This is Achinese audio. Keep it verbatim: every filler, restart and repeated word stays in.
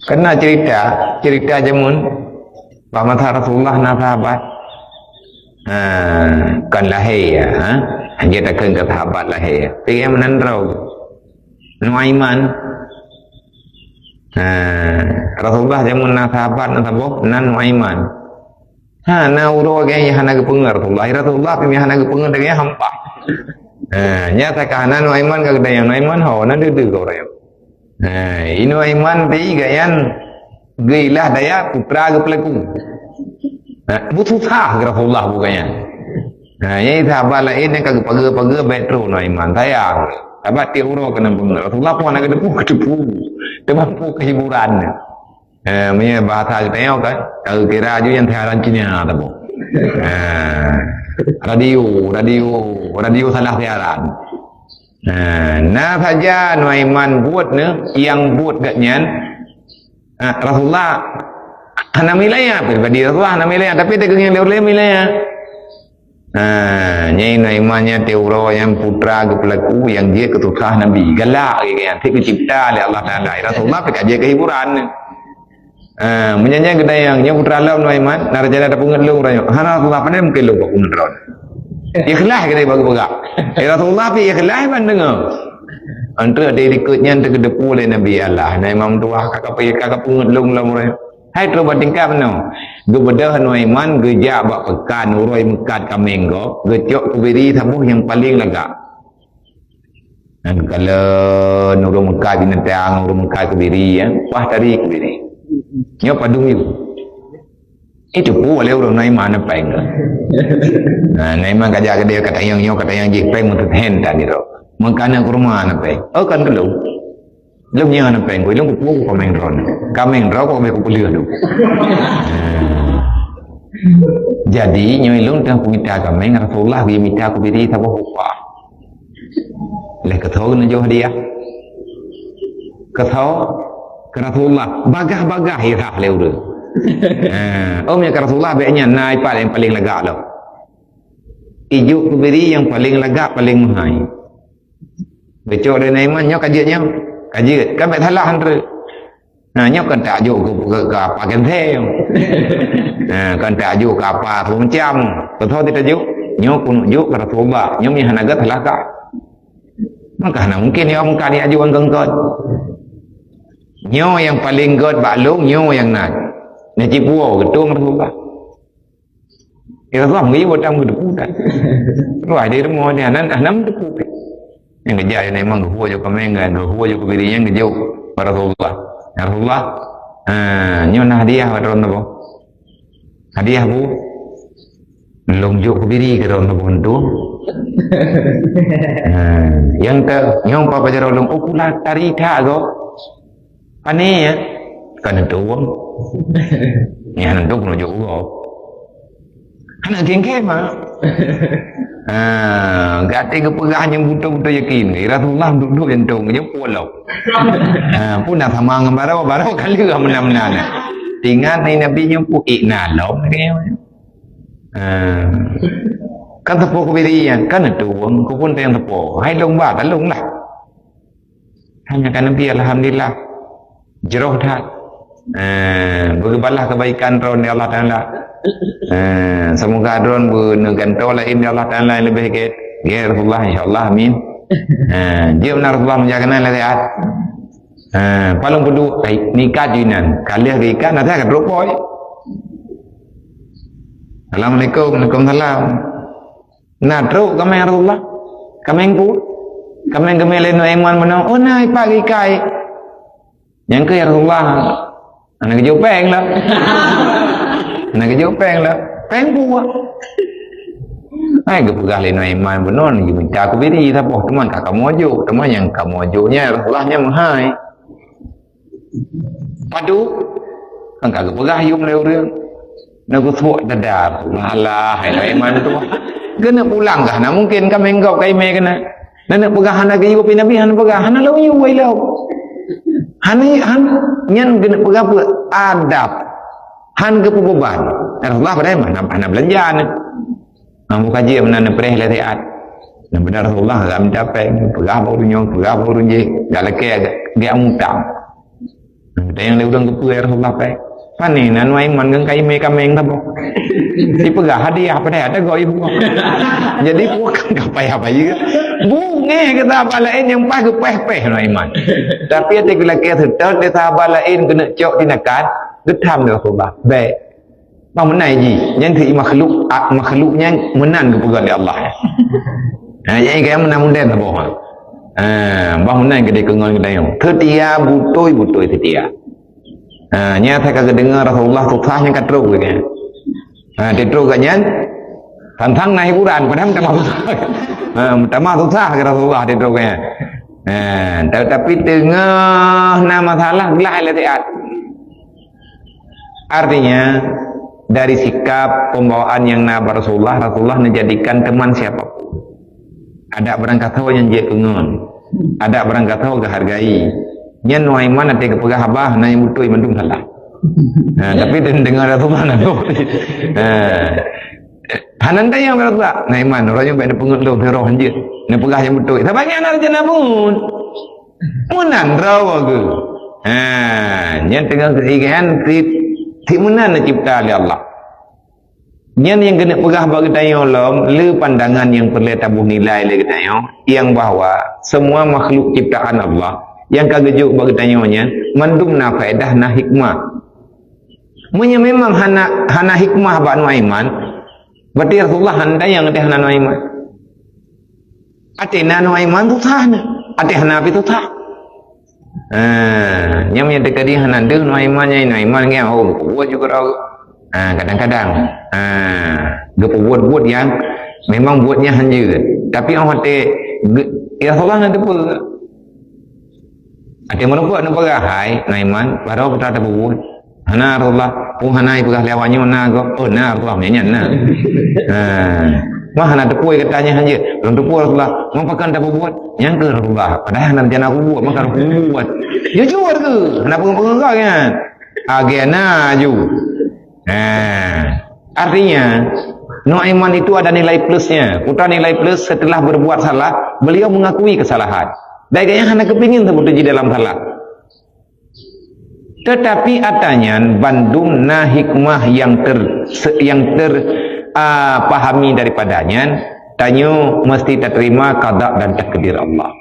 Karena cerita, cerita jameun, bak masa Rasulullah na sahabat. Ha, kon lahé, ha? Hanya takheun ke sahabat lahé. Tapi yang meunan droe. Nuaiman. Ha, Rasulullah jameun na sahabat na saboh, nan Nuaiman. Ha, na uroe gaya hana geupeungeut Rasulullah. Rasulullah pih hana geupeungeut gaya hampa. Ha, nyata ka hana Nuaiman ka geudayang Nuaiman ho, na deudeue ka ureuëng. Ha, i Nuaiman pih gaya geuilah daya putra geupeulaku. Ha, beususah keu Rasulullah bukannya. Ha, nyang sahabat laén nyang ka geupageue-pageue baik troh Nuaiman. Sayang. Sahabat tiep uroe keunan peungeut. Rasulullah pun hana geuteupeue, geuteupeue. Teuma peue kehiburan. Eh, meunyoe bahasa geutanyoe kan, ka geukira aju nyang siaran Cina teuh. Eh, radio, radio, radio salah siaran. Eh, na saja Nuaiman buet nyoe, nyang buet geuh nyan, eh, Rasulullah hana meulaya, pribadi Rasulullah hana meulaya, tapi teukeungieng lé ureuëng meulaya. Ha, nyang Nuaiman nyan tiep uroe nyang putra geupeulaku nyang jeuet keu susah Nabi. Galak lagée nyan, cit geucipta lé Allah Taala. Rasulullah pih ka jeuet keu hiburan. Ha, meunyan nyan geudayang, nyoe putra lom Nuaiman, na rencana tapeungeut lôn uroe nyoe. Hana Rasulullah, padahai mungken lôn bak uneut droe. Ikhlas keu bagi peugah. Eh, Rasulullah pih ikhlas ban deungoe. Antre di likot nyan teugeudeupu lé Nabi Allah. Nuaiman tuah ka ka peungeut lôn lom uroe nyoe. Hai troh bak tingkat meunoe. Geubeudôh Nuaiman geujak bak peukan uroe meukat kaméng gob, geucok keubiri saboh nyang paleng lagak. Nyang geukalon ureuëng meukat binatang, ureuëng meukat keubiri, ya. Wah tari keubiri. Nyoe padum yue. Itu pun oleh ureuëng Nuaiman péng. Nah, Nuaiman kajak keudeh katanyong nyoe, katanyong jih péng meuteuhen tan niro. Meukanan kurma na péng. Oh, kan keu lôn. Lôn nyan hana péng, lôn kupeue kaméng droe. Kaméng droe kok habéh kupeuleueh lôn. Jadi, nyoe lôn teungoh kumita kaméng, Rasulullah geumita keubiri saboh upah. Leh keu soe neujoh hadiah? Keu soe? Keu Rasulullah. Bagah-bagah irah lé ureuëng. Ha, oh, meunyoe keu Rasulullah bék nyan, na ipat nyang paleng lagak lom. Ijok keubiri nyang paleng lagak, paleng meuhai. Geucok lé Nuaiman, nyoe ka jeuet nyoe. Ka jeuet. Kan bék salah han treuk. Nah, nyoe kan tajok keu, keu, keu apa kan thèe. Nah, kan tajok keu apa semacam. Beutôi tajok. Nyoe keuneuk jok keu Rasulullah. Nyoe meuhana gét salah ka. Maka hana mungkin nyoe meuka ni aju angkon-angkon. Nyoe nyang paleng gét bak lôn, nyoe nyang na. Nah, cipuo geutung Rasulullah. Ya Rasulullah, mengapa tak mengedepu tak? Wah, di rumah ni, anak, anak mengedepu. Yang kerja yang memang gehua je kaméng, gehua je keubiri nyang geujok bak Rasulullah. Ya Rasulullah, ha, nyoe na hadiah bak droeneuh. Hadiah bu? Lôn jok keubiri keu droeneuh tu. Ha, nyang te, nyang papa jaroe lôn, oh, kula tari that go. Pane ya? Kan itu wong. Ni hana tu kena jok uroe. Hana gengke mah. Ha, gata geupeugah nyang beutôi-beutôi yakin. Rasulullah duduk yang tu, nyang pulo. Ha, pun dah sama ngon baroe, baroe kali lah mena-mena. Ingat ni Nabi nyang pu ikna lom. Ha. Kan teupeu keubiri nyan, kan itu wong, ku pun teuang teupeu. Hai lôn ba, talong lah. Hanya kan Nabi, alhamdulillah. Jroh that. Eh, beubalah kebaikan droen di Allah Taala. Eh, semoga droen beuneugantoe laén di Allah Taala yang lebih gét. Ya Rasulullah, insyaallah, amin. Eh, jeuet na Rasulullah menjaga na latihan. Eh, palong kudu, eh, nikah jinan. Kalih ke ikan, nanti akan teropoi. Assalamualaikum, waalaikumsalam. Na trok kaméng Rasulullah. Kaméng ku. Kaméng geumé lé Nuaiman meunoe. Oh, na ipak ikai. Nyang keu ya Rasulullah. Hana geujok péng lah. Hana geujok péng lah. Péng buah. Hai geupeugah lé Nuaiman meunoe, geumita keubiri saboh teuma ka kamoe jok. Teuma nyang kamoe jok nyan Rasulullah nyan meuhai. Padu, kan ka geupeugah yum lé ureuëng. Na geusuak dada, Allah, hai Nuaiman tu. Keuneuk pulang kah? Na mungkin kaméng gob ka imé keunan. Na neuk peugah hana geuyue pih Nabi, hana peugah, hana lôn yue wai lôn. Hana, han, nyan keuneuk peugah peue? Adab. Han geupeubeban. Rasulullah padahai hana, hana beulanja nyan. Hana meukaji meunan neupreh lé siat. Nyan beuna Rasulullah gak minta péng, peugah bak ureuëng nyoe, peugah bak ureuëng jéh, gak lakée gak, gak mutang. Ada nyang lé ureuëng geupeugah, "Ya Rasulullah, pai, pane na Nuaiman ngon kaimé kaméng saboh?" Dipeugah hadiah, padahai ada goib. Jadi bukan kapai apa juga. Bungéh keu sahabat laén nyang paih geupéh-péh Nuaiman. Tapi até geulakée seutôt lé sahabat laén keuneuk cok tindakan, geutham lé Rasulullah. Baik. Bah meunan jih, nyan keuh makhluk, a, makhluk nyan meunan geupeugah lé Allah. Ha, jadi kaya meunan mudeng saboh. Ha, bah meunan keudéh keungon geutanyoe. Seutia, beutôi-beutôi seutia. Ha, nyan asai ka geudeungoe Rasulullah susah nyan ka trok lagée nyan. Ha, trok geuh nyan, tantang na hiburan, padahai meutamah susah. Ha, meutamah susah keu Rasulullah trok geuh nyan. Ha, ta-, tapi teungoh na masalah, glah lé siat. Artinya, dari sikap pembawaan nyang na bak Rasulullah, Rasulullah neujadikan teman siapa pun. Ada barangkasoe nyang jeuet peungon, ada barangkasoe geuhargai. Nyan Nuaiman até geupeugah haba, hana nyang beutôi, mandum salah. Ha, tapi deungon Rasulullah na beutôi. Ha. Hana tanyong Rasulullah, "Nuaiman, uroe nyoe bèk neupeungon lôn, neuroh hanjeuet. Neupeugah nyang beutôi." Saban nyan hana rencana peungon. Meunan droe geuh. Ha, nyan teungoh keusigahan sit, sit meunan neucipta lé Allah. Nyan nyang keuneuk peugah bak geutanyoe lom, le pandangan nyang peureulée taboh nilai lé geutanyoe, nyang bahwa semua makhluk ciptaan Allah nyang ka geujok bak geutanyoe nyan, mandum na faedah, na hikmah. Meunyoe memang hana, hana hikmah bak Nuaiman, berarti Rasulullah hana tanyong até hana Nuaiman. Até na Nuaiman susah na. Até hana pih susah. Ha, nyang meunyoe teuka di hana deuh Nuaiman nyan, Nuaiman nyan, oh, geupeubeuet juga roh. Ha, kadang-kadang. Ha, geupeubeuet-beuet nyang memang buet nyang hanjeuet. Tapi oh até ge-, ya Rasulullah na teupeue. Até meureumpok neupeugah, "Hai, Nuaiman, barô gata tapeubuet?" "Hana, Rasulullah." "Peue hana?" Ipeugah lé awak nyoe, "Na gob." "Oh, na, Rasulullah, meunyo nyan na." Ha. Mah hana teupeue gata nyan hanjeuet. Lôn teupeue, Rasulullah. "Mah pakon tapeubuet?" "Nyan keuh, Rasulullah. Padahai hana rencana kubuet, maka kubuet." Jujur keuh, hana peungeut-peungeut nyan. Agena ju. Ha. Artinya, Nuaiman itu ada nilai plusnya. Putra nilai plus setelah berbuat salah, beliau mengakui kesalahan. Dan gobnyan hana keupingin saboh teujih dalam salah. Tetapi ata nyan bandum na hikmah yang ter-, se-, yang ter-, ah, pahami daripada nyan, tanyoe mesti taterima qada dan takdir Allah.